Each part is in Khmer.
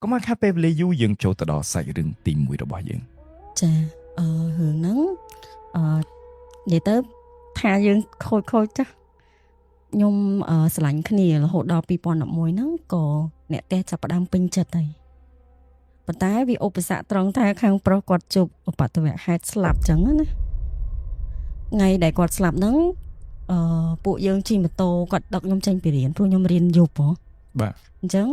កុំឲ្យខាតពេលវេលាយូរយើងចូលទៅដល់សាច់រឿងទី1របស់យើង។ ចាអឺរឿងហ្នឹងនិយាយទៅថាយើងខូចខូចចាស់ខ្ញុំស្រឡាញ់គ្នារហូតដល់2011ហ្នឹងក៏អ្នកផ្ទះចាប់ផ្ដើមពេញចិត្តហើយប៉ុន្តែវាឧបសគ្គត្រង់ថាខាងប្រុសគាត់ជួបឧបទ្ទវហេតុស្លាប់ចឹងណាថ្ងៃដែលគាត់ស្លាប់ហ្នឹងពួកយើងជិះម៉ូតូគាត់ដឹកខ្ញុំចេញពីរៀនព្រោះខ្ញុំរៀនយប់ហ៎។ បាទ។ អញ្ចឹង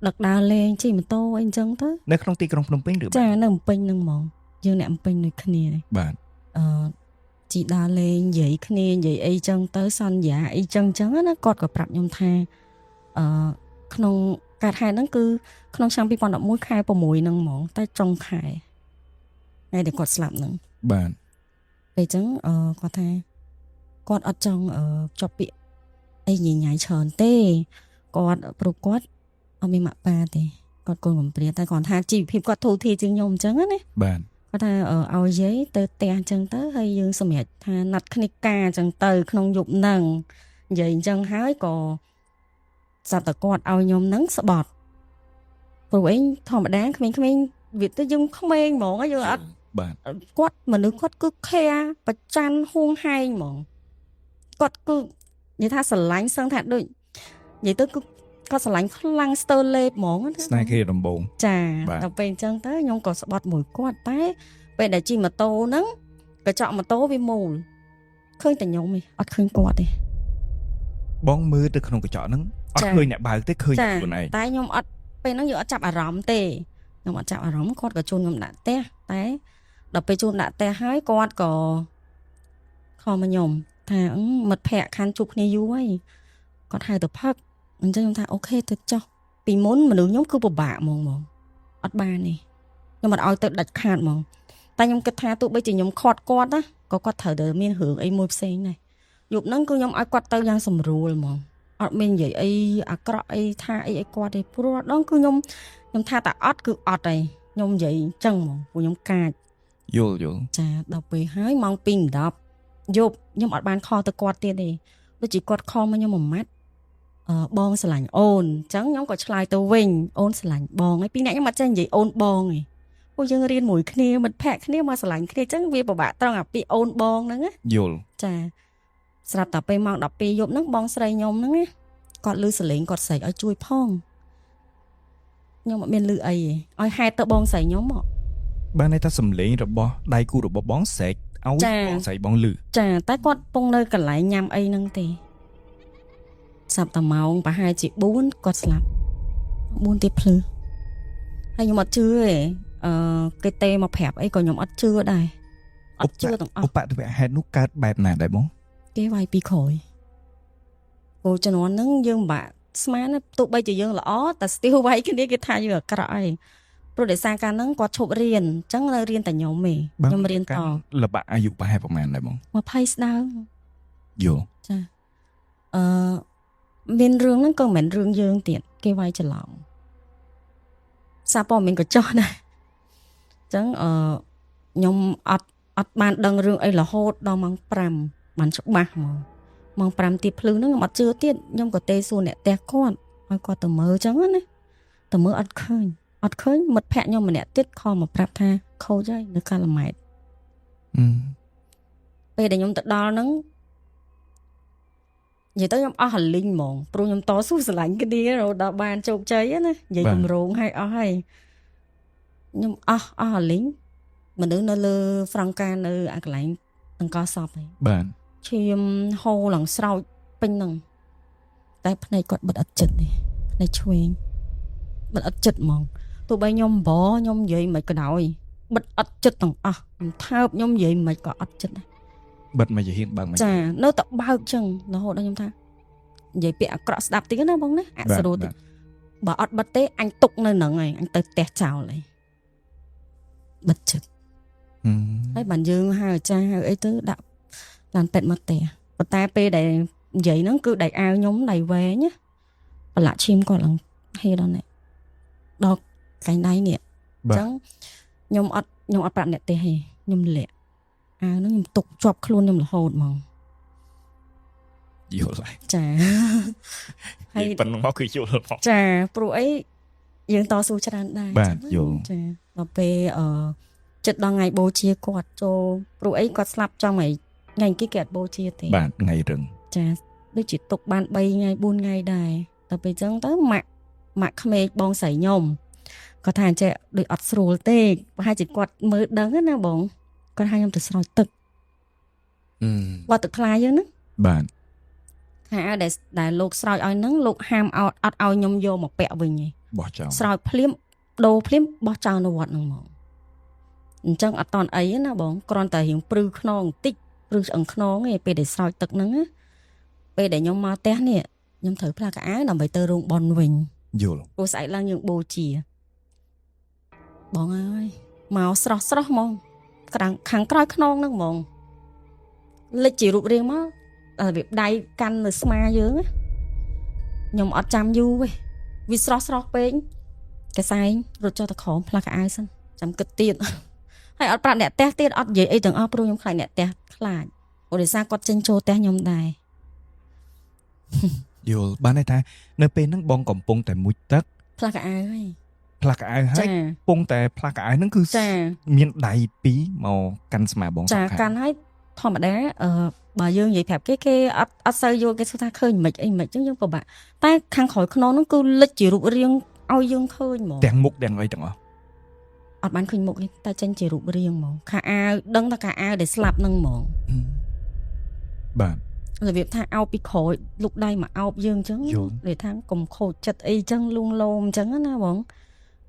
ដឹកដើរលេងជិះម៉ូតូអីអញ្ចឹងទៅ នៅក្នុងទីក្រុងភ្នំពេញឬ ចានៅភ្នំពេញហ្នឹងហ្មងយើងអ្នកភ្នំពេញដូចគ្នា។ បាទ។ ជីដើរលេងនិយាយគ្នានិយាយអីចឹងទៅសន្យាអីចឹងចឹងណាគាត់ក៏ប្រាប់ខ្ញុំថាក្នុងកើតហេតុហ្នឹងគឺក្នុងឆ្នាំ2011ខែ6ហ្នឹងហ្មងតែចុងខែថ្ងៃដែលគាត់ស្លាប់ហ្នឹង។ បាទ។ ពេលចឹងគាត់ថាគាត់អត់ចង់ជាប់ពាក្យអីញញ៉ៃច្រើនទេគាត់ព្រោះគាត់អត់មានម៉ាក់ប៉ាទេគាត់កូនកំព្រាតែគាត់ថាជីវភាពគាត់ធូរធារជាងខ្ញុំអញ្ចឹងណា។ បាទ។ គាត់ថាឲ្យយាយទៅផ្ទះអញ្ចឹងទៅហើយយើងសម្រេចថាណាត់គ្នាការអញ្ចឹងទៅក្នុងយប់ហ្នឹងនិយាយអញ្ចឹងហើយក៏សត្វតគាត់ឲ្យខ្ញុំហ្នឹងស្បត់ព្រោះអីធម្មតាក្មេងៗវាទៅយើងក្មេងហ្មងយើងអត់ បាទ។ គាត់មនុស្សគាត់គឺ care ប្រច័នហួងហែងហ្មងគាត់គឺនិយាយថាស្រឡាញ់សឹងថាដូចនិយាយទៅគឺគាត់ស្រឡាញ់ខ្លាំងស្ទើរលេបហ្មងណា។ ស្នេហ៍គេដំបង ចា។ បាទ។ ដល់ពេលអញ្ចឹងទៅខ្ញុំក៏ស្បត់មួយគាត់តែពេលដែលជិះម៉ូតូហ្នឹងកញ្ចក់ម៉ូតូវាមូលឃើញតែខ្ញុំទេអត់ឃើញគាត់ទេ។ បងមើលទៅក្នុងកញ្ចក់ហ្នឹងអត់ ចា ឃើញអ្នកបើកទេឃើញ ចា តែខ្លួនឯង តែខ្ញុំអត់ពេលហ្នឹងយើងអត់ចាប់អារម្មណ៍ទេខ្ញុំអត់ចាប់អារម្មណ៍គាត់ក៏ជូនខ្ញុំដាក់ផ្ទះតែដល់ពេលជូនដាក់ផ្ទះហើយគាត់ក៏ call មកខ្ញុំថាអឺមិត្តភ័ក្តិខានជួបគ្នាយូរហើយគាត់ហៅទៅផឹកអញ្ចឹងខ្ញុំថា OK ទៅចុះពីមុនមនុស្សខ្ញុំគឺពិបាកហ្មងហ្មងអត់បានទេខ្ញុំអត់ឲ្យទៅដាច់ខាតហ្មងតែខ្ញុំគិតថាទោះបីជាខ្ញុំខាត់គាត់ណាក៏គាត់ត្រូវតែមានរឿងអីមួយផ្សេងដែរយប់ហ្នឹងគឺខ្ញុំឲ្យគាត់ទៅយ៉ាងស្រួលហ្មងអត់មាននិយាយអីអាក្រក់អីថាអីឲ្យគាត់ទេព្រោះដងគឺខ្ញុំថាតែអត់គឺអត់ហើយខ្ញុំនិយាយអញ្ចឹងហ្មងព្រោះខ្ញុំកាច យល់យល់។ ចាដល់ពេលហើយម៉ោង2:10យប់ខ្ញុំអត់បាន call ទៅគាត់ទៀតទេដូចជាគាត់ call មកខ្ញុំមួយម៉ាត់បងស្រឡាញ់អូនអញ្ចឹងខ្ញុំក៏ឆ្លើយទៅវិញអូនស្រឡាញ់បងហើយពីរអ្នកខ្ញុំអត់ចេះនិយាយអូនបងទេពួកយើងរៀនមួយគ្នាមិត្តភក្តិគ្នាមកស្រឡាញ់គ្នាអញ្ចឹងវាពិបាកត្រង់អាពាក្យអូនបងហ្នឹងណា។ យល់។ ចាស្រាប់តែពេលម៉ោង12យប់ហ្នឹងបងស្រីខ្ញុំហ្នឹងណាគាត់ឮសំឡេងគាត់ស្រែកឲ្យជួយផងខ្ញុំអត់មានឮអីទេឲ្យហេតុទៅបងស្រីខ្ញុំមក បានន័យថាសំឡេងរបស់ដៃគូរបស់បងស្រែកឲ្យ ចា បងស្រីបងលឺ ចាតែគាត់ពងនៅកន្លែងញ៉ាំអីហ្នឹងទេស្រាប់តែម៉ោងប្រហែលជា4គាត់ស្លាប់4ទៀតភ្លឺហើយខ្ញុំអត់ជឿទេគេទេមកប្រាប់អីក៏ខ្ញុំអត់ជឿដែរអត់ជឿទាំងអ ឧ ស់ បទ្វហេតុនោះកើតបែបណាដែរបង គេវាយពីក្រោយព្រោះជំនាន់ហ្នឹងយើងពិបាកស្មានណាទោះបីជាយើងល្អតែ still វាយគ្នាគេថាយើងអាក្រក់ហើយព្រោះដោយសារកាលហ្នឹងគាត់ឈប់រៀនអញ្ចឹងនៅរៀនតែខ្ញុំទេខ្ញុំរៀនត លបាក់អាយុប្រហែលប្រហែលដែរបង 20ស្ដើង យល់។ ចាអឺមានរឿងហ្នឹងក៏មិនមែនរឿងយើងទៀតគេវាយច្រឡំសារព័ត៌មានក៏ចោះដែរអញ្ចឹងខ្ញុំអត់បានដឹងរឿងអីរហូតដល់ម៉ោង5បានច្បាស់ហ្មងម៉ោង5ទៀតភ្លឺហ្នឹងខ្ញុំអត់ជឿទៀតខ្ញុំក៏ទេសួរអ្នកផ្ទះគាត់ឲ្យគាត់ទៅមើលអញ្ចឹងណាទៅមើលអត់ឃើញអត់ឃើញមិត្តភក្តិខ្ញុំម្នាក់ទៀត call មកប្រាប់ថាខូចហើយនៅកាឡាម៉ែត អឺ ពេលដែលខ្ញុំទៅដល់ហ្នឹងនិយាយទៅខ្ញុំអស់រលីងហ្មងព្រោះខ្ញុំតស៊ូស្រឡាញ់គ្នារហូតដល់បានជោគជ័យណានិយាយកម្រងឲ្យអស់ហើយខ្ញុំអស់រលីងមនុស្សនៅលើហ្វ្រង់កានៅអាកន្លែងតង្កសពហើយ បាទ ឈាមហូរឡើងស្រោចពេញហ្នឹងតែភ្នែកគាត់បិទអត់ចិត្តទេភ្នែកឆ្វេងបិទអត់ចិត្តហ្មងទោះបីខ្ញុំបខ្ញុំនិយាយមិនក៏ដោយបិទអត់ចិត្តទាំងអស់ខ្ញុំថើបខ្ញុំនិយាយមិនក៏អត់ចិត្តដែរ បិទមកជាហ៊ានបើកមក ចានៅតែបើកចឹងរហូតដល់ខ្ញុំថានិយាយពាក្យអាក្រក់ស្ដាប់តិចណាបងណាអ បាទ សរោតិច បាទ បើអត់បិទទេអញទុកនៅហ្នឹងហើយអញទៅផ្ទះចោលហើយបិទចិត្ត ហឹម ហើយបានយើងហៅអាចារ្យហៅអីទៅដាក់ឡានពេទ្យមកផ្ទះប៉ុន្តែពេលដែលនិយាយហ្នឹងគឺដៃអាវខ្ញុំដៃវែងណាប្រឡាក់ឈាមគាត់ឡើងហេដល់នេះដល់កែងដៃនេះអ បាទ ញ្ចឹងខ្ញុំអត់ប្រាប់អ្នកផ្ទះទេខ្ញុំលាក់អាវហ្នឹងខ្ញុំទុកជាប់ខ្លួនខ្ញុំរហូតហ្មង យល់ហើយ ចា ហើយ និយាយប៉ុណ្្នឹងមកគឺយល់ហ្មង ចាព្រោះអី យើងតស៊ូច្រើនដែរ បាទ ចឹងណា យល់ ចាដល់ពេលចិត្តដល់ថ្ងៃបូជាគាត់ចូលព្រោះអីគាត់ស្លាប់ចំថ្ងៃថ្ងៃអង្គារគេអត់បូជាទេ បាទថ្ងៃរឹង ចាដូចជាទុកបាន3ថ្ងៃ4ថ្ងៃដែរដល់ពេលចឹងទៅម៉ាក់ម៉ាក់ក្មេកបងស្រីខ្ញុំគាត់ថាអញ្ចេះដូចអត់ស្រួលទេប្រហែលជាគាត់មើលដឹងណាបងគាត់ហៅខ្ញុំទៅស្រោចទឹកវត្តទឹកថ្លាយើងហ្នឹង បាទ ថាឲ្យដែលដែលលោកស្រោចឲ្យហ្នឹងលោកហាមអត់អត់ឲ្យខ្ញុំយកមកពាក់វិញទេ បោះចោល ស្រោចភ្លាមដូរភ្លាមបោះចោលនៅវត្តហ្នឹងហ្មងអញ្ចឹងអត់តន់អីទេណាបងគ្រាន់តែរៀងព្រឺខ្នងបន្តិចព្រឺឆ្អឹងខ្នងឯងពេលដែលស្រោចទឹកហ្នឹងណាពេលដែលខ្ញុំមកផ្ទះនេះខ្ញុំត្រូវផ្លាស់កៅអៅដើម្បីទៅរោងបនវិញ យល់ ព្រោះស្អែកឡើងយើងបូជាបងអើយមកស្រស់ស្រស់ហ្មងក្រាំងខាងក្រោយខ្នងហ្នឹងហ្មងលិចជារូបរាងមករបៀបដៃកាន់នៅស្មាយើងណាខ្ញុំអត់ចាំយូរទេវាស្រស់ស្រស់ពេកកសែងរត់ចុះទៅក្រោមផ្លាស់កៅអៅសិនចាំគិតទៀត ហើយអត់ប្រាប់អ្នកផ្ទះទៀតអត់និយាយអីទាំងអស់ព្រោះខ្ញុំខ្លាចអ្នកផ្ទះខ្លាចព្រោះដោយសារគាត់ចេញចូលផ្ទះខ្ញុំដែរ យល់បានន័យថានៅពេលហ្នឹងបងកំពុងតែមុជទឹក ផ្លាស់កៅអៅហើយ ផ្លាស់កៅអៅហើយ ចា កំពុងតែផ្លាស់កៅអៅហ្នឹងគឺ ចា មានដៃពីរមកកាន់ស្មាបងស ចា ងខាង កាន់ឲ្យធម្មតាអឺបើយើងនិយាយប្រាប់គេគេអត់អត់សូវយល់គេសួរថាឃើញមិនអីមិនអញ្ចឹងយើងពិបាកតែខាងក្រោយខ្នងហ្នឹងគឺលិចជារូបរាងឲ្យយើងឃើញហ្មង ទាំងមុខទាំងអីទាំងអស់ អត់បានឃើញមុខទេតែចេញជារូបរាងហ្មងខោអាវដឹងថាខោអាវដែលស្លាប់ហ្នឹងហ្មង បាទ របៀបថាអោបពីក្រោយលុកដៃមកអោបយើងអញ្ចឹង យល់ និយាយថាកុំខូចចិត្តអីអញ្ចឹងលួងលោមអញ្ចឹងណាបង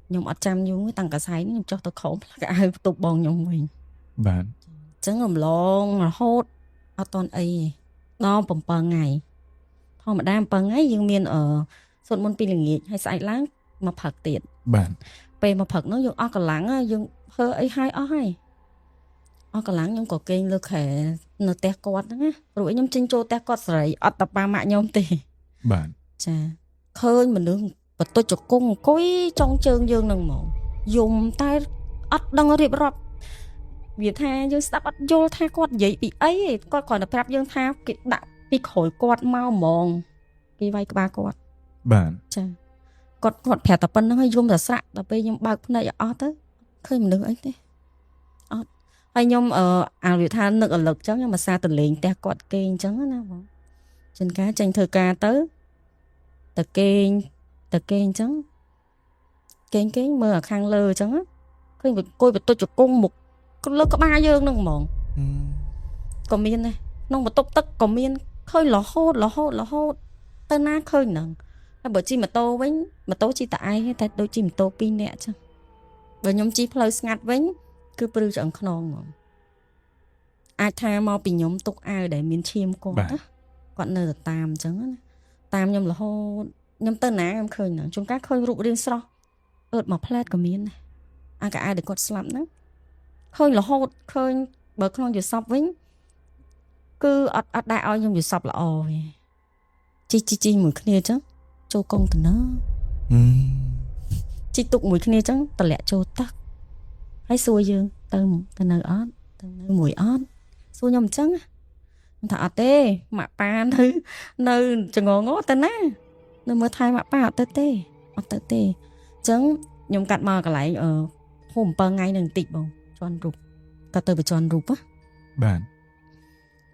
ខ្ញុំអត់ចាំយូរទេតាំងកសែងខ្ញុំចុះទៅក្រោមផ្លាកអាវបន្ទប់បងខ្ញុំវិញ បាទ អញ្ចឹងរំលងរហូតអត់តន់អីទេដល់7ថ្ងៃធម្មតា7ថ្ងៃយើងមានសូត្រមន្តពីល្ងាចហើយស្អែកឡើងមកផឹកទៀត បាទ ពេលមកផឹកហ្នឹងយើងអស់កម្លាំងហើយយើងធ្វើអីហើយអស់ហើយអស់កម្លាំងខ្ញុំក៏គេងលើខែនៅផ្ទះគាត់ហ្នឹងណាព្រោះអីខ្ញុំចេញចូលផ្ទះគាត់សេរីអត់តប៉ាម៉ាក់ខ្ញុំទេ បាទ ចាឃើញមនុស្សបន្ទុចជង្គង់អង្គុយចុងជើងយើងហ្នឹងហ្មងយំតែអត់ដឹងរៀបរាប់វាថាយើងស្ដាប់អត់យល់ថាគាត់និយាយពីអីទេគាត់គ្រាន់តែប្រាប់យើងថាគេដាក់ពីក្រោយគាត់មកហ្មងគេវាយក្បាលគាត់ បាទ ចាគាត់គាត់ប្រាប់តែប៉ុណ្្នឹងហើយយំតែស្រាក់ដល់ពេលខ្ញុំបើកភ្នែកឲ្យអស់ទៅឃើញមនុស្សអីទេអត់ហើយខ្ញុំអាវាថានឹករលឹកចឹងខ្ញុំមកសាទៅលេងផ្ទះគាត់គេអញ្ចឹងណាបងជួនកាលចេញធ្វើការទៅទៅគេងទៅគេងអញ្ចឹងគេងគេងមើលអាខាងលើអញ្ចឹងណាឃើញវាអង្គុយបន្ទុចជង្គង់មុខលើក្បាលយើងហ្នឹងហ្មងក៏មានដែរក្នុងបន្ទប់ទឹកក៏មានឃើញរហូតរហូតរហូតទៅណាឃើញហ្នឹងហើយបើជិះម៉ូតូវិញម៉ូតូជិះតែឯងទេតែដូចជិះម៉ូតូ2នាក់អញ្ចឹងបើខ្ញុំជិះផ្លូវស្ងាត់វិញគឺព្រឺឆ្អឹងខ្នងហ្មងអាចថាមកពីខ្ញុំទុកអាវដែលមានឈាមគាត់ណាគាត់នៅតែតាមអញ្ចឹងណាតាមខ្ញុំរហូតខ្ញុំទៅណាខ្ញុំឃើញហ្នឹងជួនកាលឃើញរូបរាងស្រស់អឺតមកផ្លែតក៏មានដែរអាកៅអៅដែលគាត់ស្លាប់ហ្នឹងឃើញរហូតឃើញបើក្នុងយល់សពវិញគឺអត់អត់ដែរឲ្យខ្ញុំយល់សពល្អទេជីជីជីមួយគ្នាអញ្ចឹងចូលកុងតឺន័រ ហឹម ជីទុកមួយគ្នាអញ្ចឹងតម្លាក់ចូលទឹកហើយសួរយើងទៅទៅនៅអត់ទៅនៅមួយអត់សួរខ្ញុំអញ្ចឹងណាខ្ញុំថាអត់ទេម៉ាក់ប៉ានៅនៅចងងទៅណានៅមើលថែម៉ាក់ប៉ាអត់ទៅទេអត់ទៅទេអញ្ចឹងខ្ញុំកាត់មកកន្លែងហូម7ថ្ងៃនឹងបន្តិចបងជន់រូបក៏ទៅបញ្ជន់រូបណា បាទ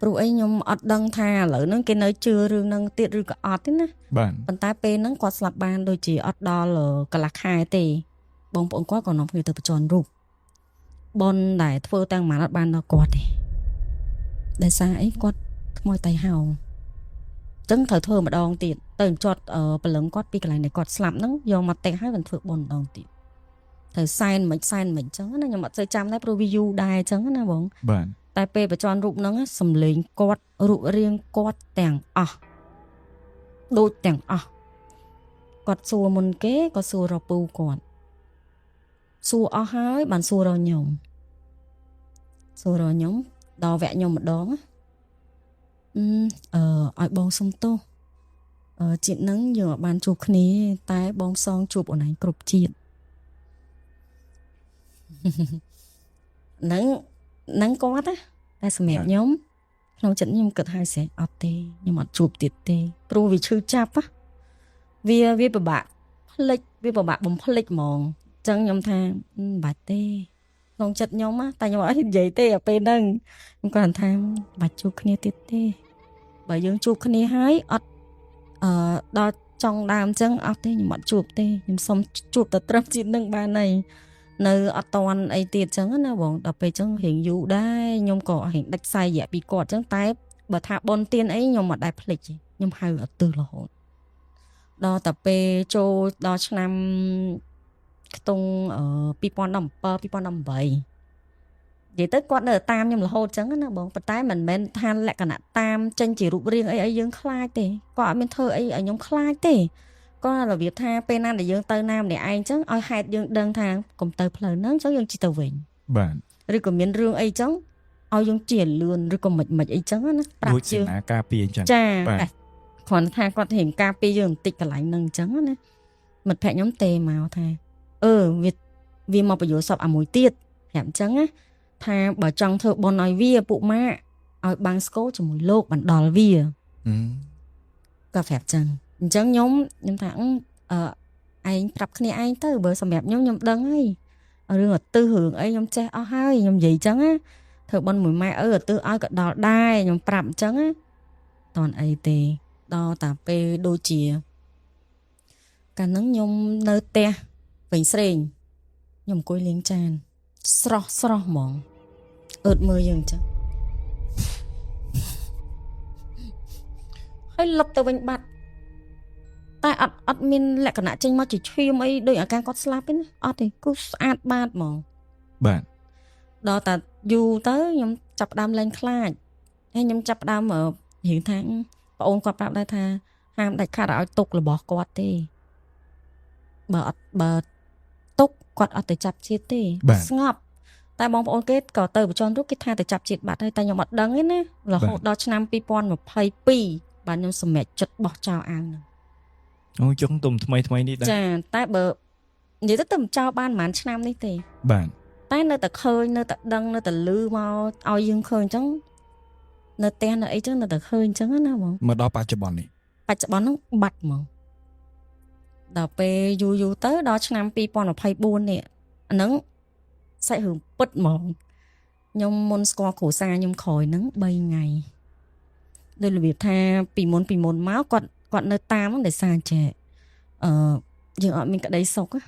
ព្រោះអីខ្ញុំអត់ដឹងថាឥឡូវហ្នឹងគេនៅជឿរឿងហ្នឹងទៀតឬក៏អត់ទេណា បាទ ប៉ុន្តែពេលហ្នឹងគាត់ស្លាប់បានដូចជាអត់ដល់កន្លះខែទេបងប្អូនគាត់ក៏នាំគ្នាទៅបញ្ជន់រូបបនដែលធ្វើតាំងម៉ានអត់បានដល់គាត់ទេដោយសារអីគាត់ខ្មោចតៃហោងអញ្ចឹងត្រូវធ្វើម្ដងទៀតទៅអញ្ជាត់ព្រលឹងគាត់ពីកន្លែងដែលគាត់ស្លាប់ហ្នឹងយកមកទេហើយមិនធ្វើបនម្ដងទៀតត្រូវសែនមិនសែនមិនអញ្ចឹងណាខ្ញុំអត់សូវចាំដែរព្រោះវាយូរដែរអញ្ចឹងណាបង បាទ តែពេលបញ្ជាន់រូបហ្នឹងសំលេងគាត់រូបរាងគាត់ទាំងអស់ដូចទាំងអស់គាត់សួរមុនគេក៏សួររកពូគាត់សួរអស់ហើយបានសួររកខ្ញុំសួររកខ្ញុំដល់វគ្គខ្ញុំម្ដងណាអឺឲ្យបងសុំទោសជាតិហ្នឹងយើងអត់បានជួបគ្នាតែបងសងជួបអូនឯងគ្រប់ជាតិ ហ្នឹងហ្នឹងគាត់ណាតែសម្រាប់ខ្ញុំក្នុងចិត្តខ្ញុំគិតហើយស្រេចអត់ទេខ្ញុំអត់ជួបទៀតទេព្រោះវាឈឺចាប់ណាវាពិបាក ភ្លេចវាពិបាកបំភ្លេចហ្មងអញ្ចឹងខ្ញុំថាមិនបាច់ទេក្នុងចិត្តខ្ញុំណាតែខ្ញុំអត់និយាយទេអាពេលហ្នឹងខ្ញុំគាត់ថាមិនបាច់ជួបគ្នាទៀតទេបើយើងជួបគ្នាហើយអត់អឺដល់ចុងដើមអញ្ចឹងអត់ទេខ្ញុំអត់ជួបទេខ្ញុំសុំជួបតែត្រឹមជាតិនឹងបានហើយនៅអត់តន់អីទៀតអញ្ចឹងណាបងដល់ពេលអញ្ចឹងរៀងយូរដែរខ្ញុំក៏រៀងដាច់ខ្សែរយៈពីគាត់អញ្ចឹងតែបើថាបុណ្យទានអីខ្ញុំអត់ដែលភ្លេចទេខ្ញុំហៅអត់ទិសរហូតដល់តែពេលចូលដល់ឆ្នាំខ្ទង់2017 2018និយាយទៅគាត់នៅតាមខ្ញុំរហូតអញ្ចឹងណាបងប៉ុន្តែមិនមែនថាលក្ខណៈតាមចេញជារូបរាងអីអីយើងខ្លាចទេគាត់អត់មានធ្វើអីឲ្យខ្ញុំខ្លាចទេគាត់របៀបថាពេលណាដែលយើងទៅណាម្នាក់ឯងអញ្ចឹងឲ្យហេតុយើងដឹងថាកុំទៅផ្លូវហ្នឹងអញ្ចឹងយើងជិះទៅវិញ បាទ ឬក៏មានរឿងអីអញ្ចឹងឲ្យយើងជាលឿនឬក៏មិនមិនអីចឹងណាប្រាប់ ដូចសេ យើង នាការពារអញ្ចឹង ចា បាទ តែគ្រាន់ថាគាត់រៀងការពារយើងបន្តិចកន្លែងហ្នឹងអញ្ចឹងណាមិត្តភក្តិខ្ញុំទេមកថាអឺវាវាមកបញ្យល់សពអាមួយទៀតប្រាប់អញ្ចឹងណាថាបើចង់ធ្វើបុណ្យឲ្យវាពួកម៉ាក់ឲ្យបាំងស្គរជាមួយលោកបណ្ដល់វា ហឹម ក៏ប្រាប់ចឹងអញ្ចឹងខ្ញុំខ្ញុំថាអឺអឺឯងប្រាប់គ្នាឯងទៅបើសម្រាប់ខ្ញុំខ្ញុំដឹងហើយរឿងឧទ្ទិសរឿងអីខ្ញុំចេះអស់ហើយខ្ញុំនិយាយចឹងណាធ្វើបុណ្យមួយម៉ែឪឧទ្ទិសឲ្យក៏ដល់ដែរខ្ញុំប្រាប់អញ្ចឹងណាតន់អីទេដល់តាពេលដូចជាកាលហ្នឹងខ្ញុំនៅផ្ទះវិញស្រេងខ្ញុំអង្គុយលាងចានស្រស់ស្រស់ហ្មងអើតមើលយើងអញ្ចឹងហើយលុបទៅវិញបាត់តែអត់អត់មានលក្ខណៈចេញមកជាឈាមអីដូចអាការគាត់ស្លាប់ទេណាអត់ទេគឺស្អាតបាតហ្មង បាទ ដល់តែយូរទៅខ្ញុំចាប់ផ្ដើមលែងខ្លាចហើយខ្ញុំចាប់ផ្ដើមរៀងថាប្អូនគាត់ប្រាប់ដែរថាហាមដាច់ខាតឲ្យទុករបស់គាត់ទេបើអត់បើទុកគាត់អត់ទៅចាប់ជាតិទេ បាទ ស្ងប់តែបងប្អូនគេក៏ទៅបញ្ចន់រូបគេថាទៅចាប់ជាតិបាត់ហើយតែខ្ញុំអត់ដឹងទេណារហូតដល់ឆ្នាំ2022បាទខ្ញុំសម្រេចចិត្តបោះចោលអាវហ្នឹង អូចុងទុំថ្មីថ្មីនេះដែរ ចាតែបើនិយាយទៅទៅមិនចោលបានប្រហែលឆ្នាំនេះទេ បាទ តែនៅតែឃើញនៅតែដឹងនៅតែឮមកឲ្យយើងឃើញអញ្ចឹងនៅផ្ទះនៅអីចឹងនៅតែឃើញអញ្ចឹងណាបង មកដល់បច្ចុប្បន្ននេះ បច្ចុប្បន្នហ្នឹងបាត់ហ្មងដល់ពេលយូរយូរទៅដល់ឆ្នាំ2024នេះអាហ្នឹងសាច់រឿងពិតហ្មងខ្ញុំមុនស្គាល់គ្រួសារខ្ញុំក្រោយហ្នឹង3ថ្ងៃដោយរបៀបថាពីមុនពីមុនមកគាត់គាត់នៅតាមហ្នឹងដោយសារចេះអឺយើងអត់មានក្តីសុខណា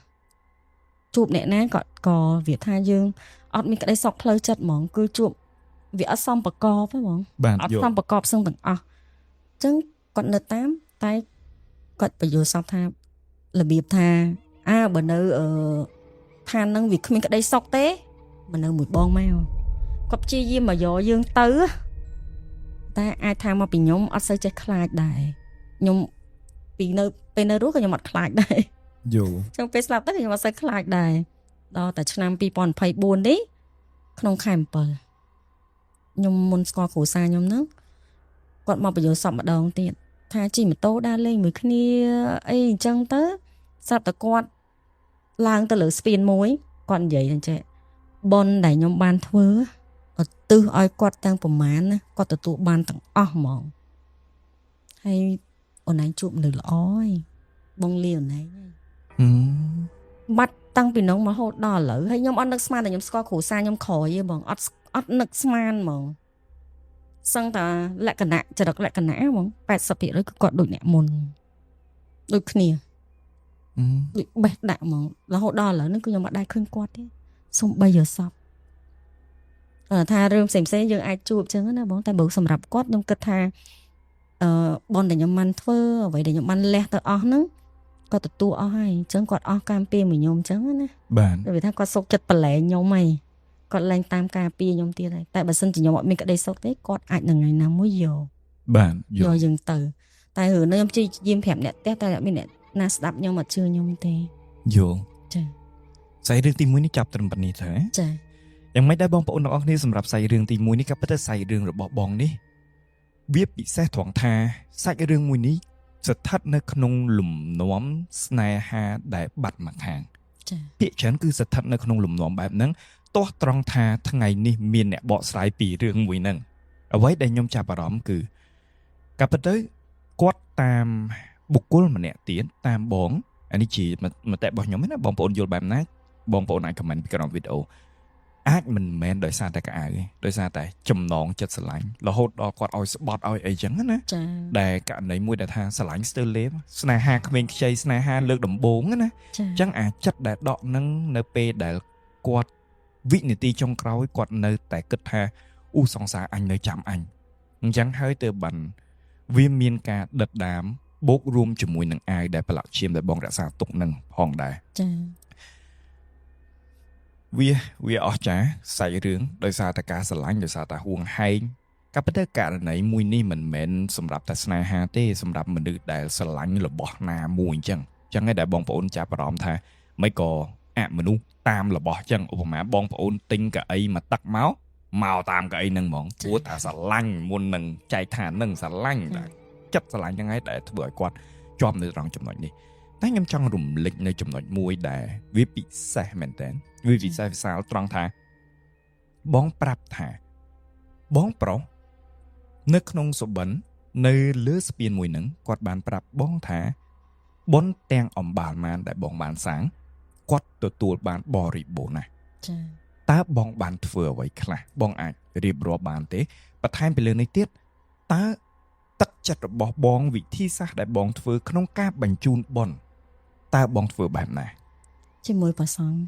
ជួបអ្នកណាគាត់ក៏វាថាយើងអត់មានក្តីសុខផ្លូវចិត្តហ្មងគឺជួបវាអត់សមប្រកបទេហ្មង បាទយល់ អត់សមប្រកបសឹងទាំងអស់អញ្ចឹងគាត់នៅតាមតែគាត់បញ្យល់សពថារបៀបថាអើបើនៅអឺឋានហ្នឹងវាគ្មានក្តីសុខទេមកនៅមួយបងមកគាត់ព្យាយាមមកយកយើងទៅតែអាចថាមកពីខ្ញុំអត់សូវចេះខ្លាចដែរខ្ញុំពីនៅពេលនៅរស់ក៏ខ្ញុំអត់ខ្លាចដែរ យល់ ចឹងពេលស្លាប់ទៅខ្ញុំអត់សូវខ្លាចដែរដល់តែឆ្នាំ2024នេះក្នុងខែ7ខ្ញុំមុនស្គាល់គ្រួសារខ្ញុំហ្នឹងគាត់មកបញ្យល់សពម្ដងទៀតថាជិះម៉ូតូដើរលេងមួយគ្នាអីអញ្ចឹងទៅស្រាប់តែគាត់ឡើងទៅលើស្ពានមួយគាត់និយាយអញ្ចឹងបុណ្យដែលខ្ញុំបានធ្វើឧទ្ទិសឲ្យគាត់ទាំងប្រមាណណាគាត់ទទួលបានទាំងអស់ហ្មងហើយអូនឯងជួបមនុស្សល្អហើយបងលាអូនឯងហើយ ហឹម បាត់តាំងពីនោះមករហូតដល់ឥឡូវហើយខ្ញុំអត់នឹកស្មានតែខ្ញុំស្គាល់គ្រួសារខ្ញុំក្រោយទេបងអត់អត់នឹកស្មានហ្មងសឹងតែលក្ខណៈចរិតលក្ខណៈហ្មង80%គឺគាត់ដូចអ្នកមុនដូចគ្នា ហឹម ដូចបេះដាក់ហ្មងរហូតដល់ឥឡូវហ្នឹងគឺខ្ញុំអត់ដែរឃើញគាត់ទេសំបីយល់សពគាត់ថារឿងផ្សេងផ្សេងៗយើងអាចជួបចឹងណាបងតែបើសម្រាប់គាត់ខ្ញុំគិតថាអឺបនដែលខ្ញុំបានធ្វើអ្វីដែលខ្ញុំបានលះទៅអស់ហ្នឹងគាត់ទទួលអស់ហើយអញ្ចឹងគាត់អស់កម្មពៀមួយខ្ញុំអញ្ចឹងណា បាទ វាថាគាត់សុកចិត្តប្រឡែងខ្ញុំហើយគាត់លែងតាមការពារខ្ញុំទៀតហើយតែបើសិនជាខ្ញុំអត់មានក្តីសុខទេគាត់អាចនឹងថ្ងៃណាមួយយក បាទយ យក ល់ យើងទៅតែរឿងនេះខ្ញុំព្យាយាមប្រាប់អ្នកផ្ទះតែអត់មានអ្នកណាស្ដាប់ខ្ញុំអត់ជឿខ្ញុំទេ យល់ ចា សាច់រឿងទី1នេះចាប់ត្រឹមប៉ុណ្នេះទៅណា ចា យ៉ាងម៉េចដែរបងប្អូនទាំងអស់គ្នាសម្រាប់សាច់រឿងទី1នេះក៏ពិតតែសាច់រឿងរបស់បងនេះវាពិសេសត្រង់ថាសាច់រឿងមួយនេះស្ថិតនៅក្នុងលំនាំស្នេហាដែលបាត់មកខាង ចា ភាគច្រើនគឺស្ថិតនៅក្នុងលំនាំបែបហ្នឹងទាស់ត្រង់ថាថ្ងៃនេះមានអ្នកបកស្រាយពីរឿងមួយហ្នឹងអ្វីដែលខ្ញុំចាប់អារម្មណ៍គឺកាលពិតទៅគាត់តាមបុគ្គលម្នាក់ទៀតតាមបង អានេះជាមតិរបស់ខ្ញុំណាបងប្អូនយល់បែបណាបងប្អូនអាច comment ពីក្រោមវីដេអូអាចមិនមែនដោយសារតែកៅអៅទេដោយសារតែចំណងចិត្តស្រឡាញ់រហូតដល់គាត់ឲ្យស្បត់ឲ្យអីចឹងណា ចា ដែលករណីមួយដែលថាស្រឡាញ់ស្ទើរលេបស្នេហាក្មេងខ្ចីស្នេហាលើកដំបូងណា ចា អញ្ចឹងអាចិត្តដែលដកនឹងនៅពេលដែលគាត់វិនាទីចុងក្រោយគាត់នៅតែគិតថាអូសង្សារអញនៅចាំអញអញ្ចឹងហើយទៅបានវាមានការដិតដាមបូករួមជាមួយនឹងអាវដែលប្រឡាក់ឈាមដែលបងរក្សាទុកនឹងផងដែរ ចា វាវាអស្ចារ្យសាច់រឿងដោយសារតែការស្រឡាញ់ដោយសារតែហួងហែងក៏ប៉ុន្តែករណីមួយនេះមិនមែនសម្រាប់តែស្នេហាទេសម្រាប់មនុស្សដែលស្រឡាញ់របស់ណាមួយអញ្ចឹងអញ្ចឹងឯងដែលបងប្អូនចាប់អារម្មណ៍ថាមិនក៏អមនុស្សតាមរបស់អញ្ចឹងឧបមាបងប្អូនទិញកៅអីមកទឹកមកមកតាមកៅអីហ្នឹងហ្មងព្រោះថាស្រឡាញ់មុននឹងចែកឋានហ្នឹងស្រឡាញ់ដែលចិត្តស្រឡាញ់ហ្នឹងឯងដែលធ្វើឲ្យគាត់ជាប់នៅត្រង់ចំណុចនេះតែខ្ញុំចង់រំលេចនៅចំណុចមួយដែលវាពិសេសមែនតើវាពិសេសវិសាលត្រង់ថាបងប្រាប់ថាបងប្រុសនៅក្នុងសុបិននៅលើស្ពានមួយហ្នឹងគាត់បានប្រាប់បងថាបុណ្យទាំងអំបាលម៉ានដែលបងបានសាងគាត់ទទួលបានបរិបូរណ៍ណាស់ ចា តើបងបានធ្វើអ្វីខ្លះបងអាចរៀបរាប់បានទេបន្ថែមពីលើនេះទៀតតើទឹកចិត្តរបស់បងវិធីសាស្ត្រដែលបងធ្វើក្នុងការបញ្ជូនបុណ្យតើបងធ្វើបែបណា ជាមួយព្រះសង្ឃ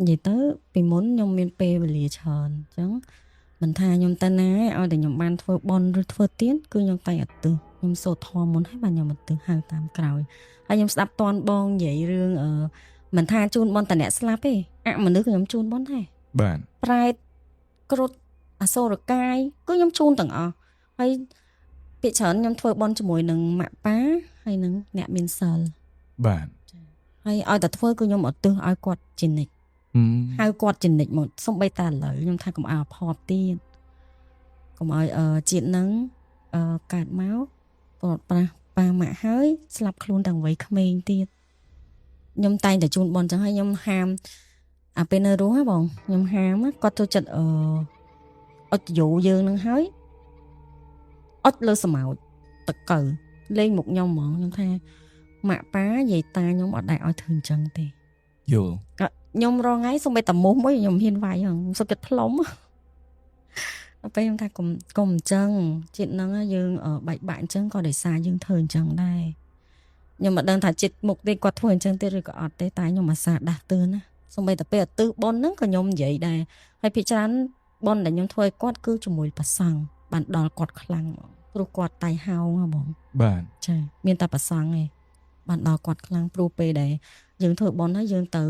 និយាយទៅពីមុនខ្ញុំមានពេលវេលាច្រើនអញ្ចឹងមិនថាខ្ញុំទៅណាឯងឲ្យតែខ្ញុំបានធ្វើបុណ្យឬធ្វើទានគឺខ្ញុំតែងឧទ្ទិសខ្ញុំសូត្រធម៌មុនហើយបាទខ្ញុំឧទ្ទិសហៅតាមក្រោយហើយខ្ញុំស្ដាប់តន់បងនិយាយរឿងមិនថាជូនបុណ្យតែអ្នកស្លាប់ទេអមនុស្សក៏ខ្ញុំជូនបុណ្យដែរ បាទ ប្រែតគ្រុឌអសូរកាយគឺខ្ញុំជូនទាំងអស់ហើយភាគច្រើនខ្ញុំធ្វើបុណ្យជាមួយនឹងម៉ាក់ប៉ាហើយនឹងអ្នកមានសិល បាទ ហើយឲ្យតែធ្វើគឺខ្ញុំឧទ្ទិសឲ្យគាត់ជានិច្ច ហឹម ហៅគាត់ជានិច្ចមកសំបីតាឥឡូវខ្ញុំថាកុំឲ្យអភ័ព្វទៀតកុំឲ្យជាតិហ្នឹងកើតមកប្រត់ប្រាស់ប៉ាម៉ាក់ហើយស្លាប់ខ្លួនទាំងវ័យក្មេងទៀតខ្ញុំតែងតែជូនបុណ្យចឹងហើយខ្ញុំហាមអាពេលនៅរស់ហ៎បងខ្ញុំហាមណាគាត់ចូលចិត្តអុចយោយើងនឹងហើយអុចលើសម្ោចតកៅលេងមុខខ្ញុំហ្មងខ្ញុំថាម៉ាក់ប៉ាយាយតាខ្ញុំអត់ដែលឲ្យធ្វើអញ្ចឹងទេ យល់ ក៏ខ្ញុំរងថ្ងៃសូម្បីតែមុះមួយខ្ញុំហ៊ានវាយហ្នឹងខ្ញុំសុខចិត្តផ្លុំដល់ពេលខ្ញុំថាកុំកុំអញ្ចឹងជាតិហ្នឹងយើងបែកបាក់អញ្ចឹងក៏ដោយសារយើងធ្វើអញ្ចឹងដែរខ្ញុំមិនដឹងថាជាតិមុខទេគាត់ធ្វើអញ្ចឹងទៀតឬក៏អត់ទេតែខ្ញុំអាសាដាស់តឿនណាសូម្បីតែពេលឧទ្ទិសបុណ្យហ្នឹងក៏ខ្ញុំនិយាយដែរហើយភាគច្រើនបុណ្យដែលខ្ញុំធ្វើឲ្យគាត់គឺជាមួយព្រះសង្ឃបានដល់គាត់ខ្លាំងហ្មងព្រោះគាត់តៃហោងហ៎បង បាទ ចាមានតែប្រសង់ឯងបានដល់គាត់ខ្លាំងព្រោះពេលដែលយើងធ្វើបុណ្យហើយយើងទៅ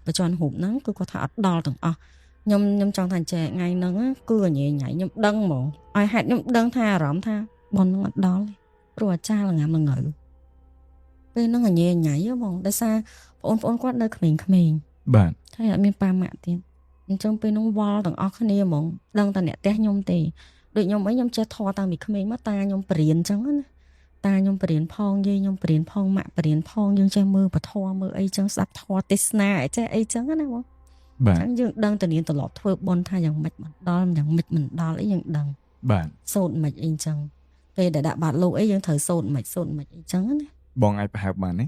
បញ្ជាន់រូបហ្នឹងគឺគាត់ថាអត់ដល់ទាំងអស់ខ្ញុំខ្ញុំចង់ថាចែកថ្ងៃហ្នឹងណាគឺញ៉ៃញ៉ៃខ្ញុំដឹងហ្មងឲ្យហេតុខ្ញុំដឹងថាអារម្មណ៍ថាបុណ្យហ្នឹងអត់ដល់ទេព្រោះអាចារ្យល្ងាំល្ងៅពេលហ្នឹងញ៉ៃញ៉ៃហ៎បងដោយសារបងប្អូនគាត់នៅក្មេងៗ បាទ ហើយអត់មានប៉ាម៉ាក់ទៀតអញ្ចឹងពេលហ្នឹងវល់ទាំងអស់គ្នាហ្មងដឹងតែអ្នកផ្ទះខ្ញុំទេដូចខ្ញុំអីខ្ញុំចេះធေါ်តាំងពីក្មេងមកតាខ្ញុំបរៀនអញ្ចឹងណាតាខ្ញុំបរៀនផងយាយខ្ញុំបរៀនផងម៉ាក់បរៀនផងយើងចេះមើលពធមើលអីចឹងស្ដាប់ធម៌ទេសនាអីចេះអីចឹងណាបង បាទ អញ្ចឹងយើងដឹងតនានត្រឡប់ធ្វើបុណ្យថាយ៉ាងម៉េចមិនដល់យ៉ាងម៉េចមិនដល់អីយើងដឹង បាទ សូត្រមិនអីចឹងពេលដែលដាក់បាតលោកអីយើងត្រូវសូត្រមិនសូត្រមិនអីចឹងណា បងអាចប្រហែលបានទេ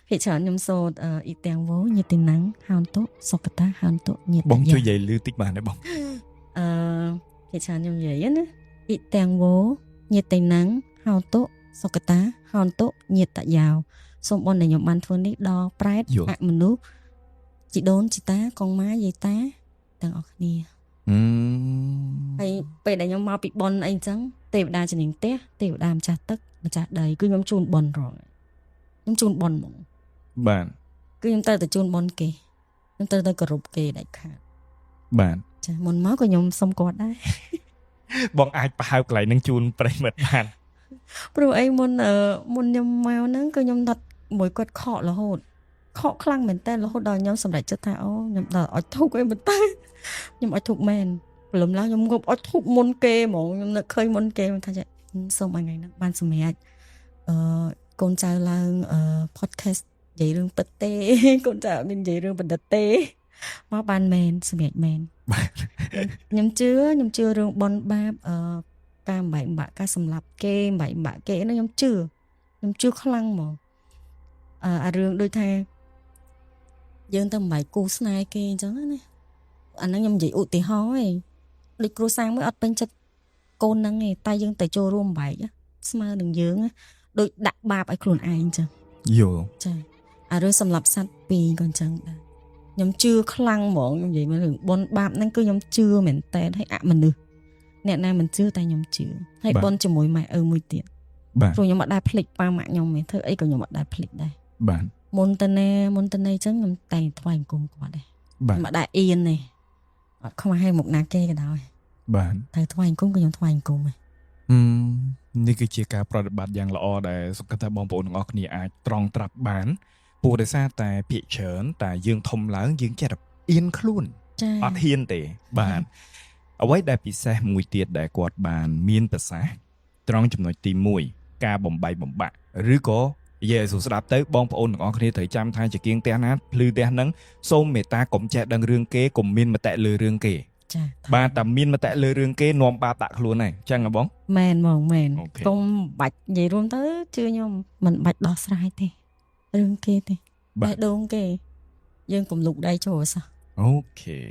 ភាគច្រើនខ្ញុំសូត្រអ៊ីទាំងវោញាតិណាំងហោនតុសុកតាហោនតុញាតិ បង យា ជួយនិយាយលឺតិចបានទេបង អឺភាគច្រើនខ្ញុំនិយាយណាអ៊ីទាំងវោញាតិណាំងហោនតុសុកតាហោនតុញាតយ៉ាវសូមបុណ្យដែលខ្ញុំបានធ្វើនេះដល់ប្រែត យល់ អមនុស្សជីដូនជីតាកងម៉ាយាយតាទាំងអស់គ្នា ហឹម ហើយពេលដែលខ្ញុំមកពីបុណ្យអីចឹងទេវតាជំនាញផ្ទះទេវតាម្ចាស់ទឹកម្ចាស់ដីគឺខ្ញុំជូនបុណ្យរងខ្ញុំជូនបុណ្យហ្មង បាទ គឺខ្ញុំត្រូវតែជូនបុណ្យគេខ្ញុំត្រូវតែគោរពគេដាច់ខាត បាទ ចាមុនមកក៏ខ្ញុំសុំគាត់ដែរ បងអាចប្រហែលកន្លែងហ្នឹងជូនប្រិយមិត្តបាន ព្រោះអីមុនមុនខ្ញុំមកហ្នឹងគឺខ្ញុំដុតមួយគាត់ខករហូតខកខ្លាំងមែនតើរហូតដល់ខ្ញុំសម្រេចចិត្តថាអូខ្ញុំដល់អុចធូបអីមិនទៅខ្ញុំអុចធូបមែនព្រលឹមឡើងខ្ញុំងប់អុចធូបមុនគេហ្មងខ្ញុំនឹកឃើញមុនគេខ្ញុំថាចេះសូមឲ្យថ្ងៃហ្នឹងបានសម្រេចអឺកូនចៅឡើងអឺ podcast និយាយរឿងពិតទេ កូនចៅអត់មាននិយាយរឿងបណ្ឌិតទេមកបានមែនសម្រេចមែន បាទ ខ្ញុំជឿខ្ញុំជឿរឿងបុណ្យបាបការបំបែកបំបាក់ការសម្លាប់គេបំបែកបំបាក់គេហ្នឹងខ្ញុំជឿខ្ញុំជឿខ្លាំងហ្មង អារឿងដូចថាយើងទៅបំបែកគូស្នេហ៍គេអញ្ចឹងណាអាហ្នឹងខ្ញុំនិយាយឧទាហរណ៍ឯងដូចគ្រួសារមួយអត់ពេញចិត្តកូនហ្នឹងឯងតែយើងទៅចូលរួមបំបែកស្មើនឹងយើងដូចដាក់បាបឲ្យខ្លួនឯងអញ្ចឹង យល់ ចាអារឿងសម្លាប់សត្វពីរក៏អញ្ចឹងដែរខ្ញុំជឿខ្លាំងហ្មងខ្ញុំនិយាយមករឿងបុណ្យបាបហ្នឹងគឺខ្ញុំជឿមែនតើហើយអមនុស្សអ្នកណាមិនជឿតែខ្ញុំជឿហើយបុណ្យជាមួយម៉ែឪមួយទៀត បាទ ព្រោះខ្ញុំអត់ដែលភ្លេចប៉ាម៉ាក់ខ្ញុំទេធ្វើអីក៏ខ្ញុំអត់ដែលភ្លេចដែរ បាទ មុនតណាមុនតណីអញ្ចឹងខ្ញុំតែងថ្វាយបង្គំគាត់ដែរ បាទ ខ្ញុំអត់ដែលអៀនទេអត់ខ្វះឲ្យមុខណាគេក៏ដោយ បាទ តែថ្វាយបង្គំក៏ខ្ញុំថ្វាយបង្គំដែរ ហឹមនេះគឺជាការប្រតិបត្តិយ៉ាងល្អដែលសង្ឃឹមថាបងប្អូនទាំងអស់គ្នាអាចត្រង់ត្រាប់បានព្រោះដោយសារតែភាគច្រើនតែយើងធំឡើងយើងចេះតែអៀនខ្លួន ចា អត់ហ៊ានទេបាទអ្វីដែលពិសេសមួយទៀតដែលគាត់បានមានប្រសាសន៍ត្រង់ចំណុចទី1ការបំបែកបំបាក់ឬក៏និយាយឲ្យស្រួលស្ដាប់ទៅបងប្អូនទាំងអស់គ្នាត្រូវចាំថាជាគៀងផ្ទះណាភ្លឺផ្ទះហ្នឹងសូមមេត្តាកុំចេះដឹងរឿងគេកុំមានមតិលើរឿងគេ ចា បាទតែមានមតិលើរឿងគេនាំបាបដាក់ខ្លួនហើយអញ្ចឹងហ៎បង មែនហ្មងមែន okay កុំបាច់និយាយរួមទៅជឿខ្ញុំមិនបាច់ដោះស្រាយទេរឿងគេទេ បាទ បេះដូងគេយើងកុំលូកដៃចូលសោះ okay